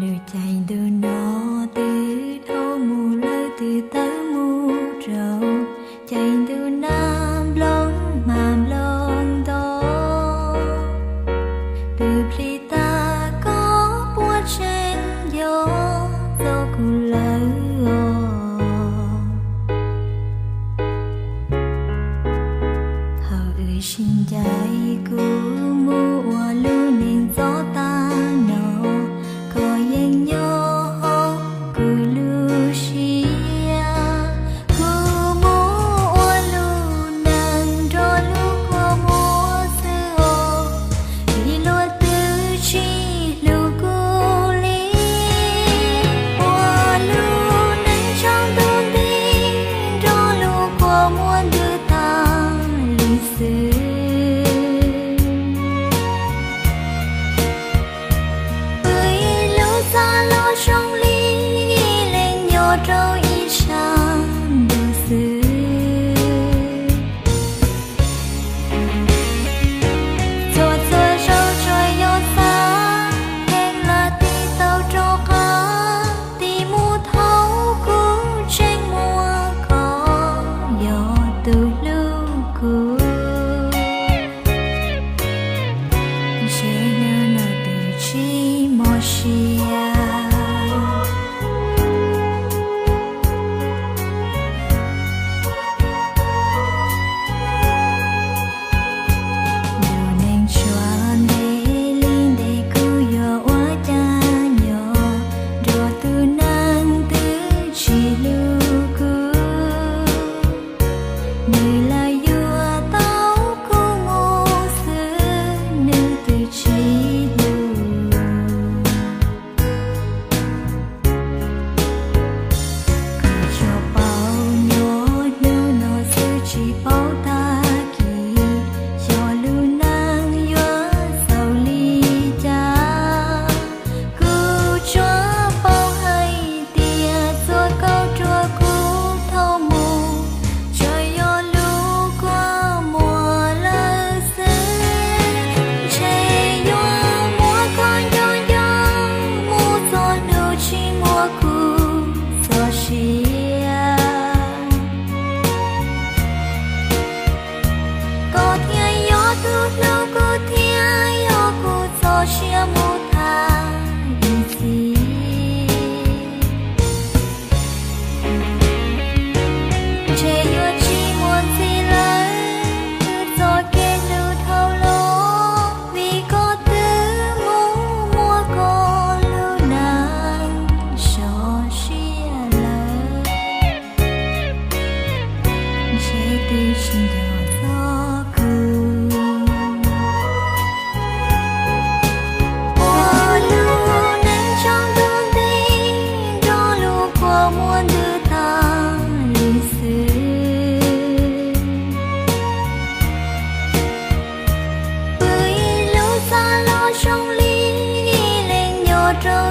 Lub caij ntuj no twb dhau mus lawm, twb tawm mus rau caij ntuj nag nplooj mas nplooj nto. Twb plig tas koj puas tseem nco txog kuv lawm os? Thaum wb sib ncaim kuv mus ua lub neej ntxov tag no, koj yeej nyob hauv kuv lub siab. Kuv mus ua lub neej nrog lub kua muag xwb os, vim luag twb tsis hlub kuv li. Ua lub neej tsaus ntuj nti nrog lub kua muag ntws tag li xwb. Pw ib lub txaj los zoo li ib leeg nyob rau ib sab ntuj xwb. Txhua txhua zaus tsuas yog xav kheev lam tig tau rov qab, tig mus thaum kuv tseem muaj koj yog tus hlub kuv. Ntshe hnub no twb tsis mob siab. Lub neej tshua ntev li ntev, kuv yuav ua cas nyob nrog tus neeg twg tsis hlub kuv. Nws lam yuav tau kuv mus xwb, nws twb tsis hlub. Kuv tsuas paub nyob hnub no xwb, tsis paub tag kis xyov lub neej yuav xaus li cas. Kuv tsuas paub hais tias txhua kauj ruam kuv thauj mus tsuas yog lub kua muag lawm xwb. Ntshe yuav muab koj nco nco mus txog hnub tsis muaj kuv txoj sia. Koj thiaj yog tus hlub, kuv thiaj yog kuv txoj sia mus thaj ib txhis. Ntshe yuav tsis muaj ntxiv lawm, twb txoj kev hlub dhau los, vim koj twb mus muab koj lub neej sov siab lawm. Ntshe twb tsis nco txog kuv. Ua lub neej tsaus ntuj nti nrog lub kua muag ntws tag li xwb. Pw ib lub txaj los zoo li ib leeg nyob rau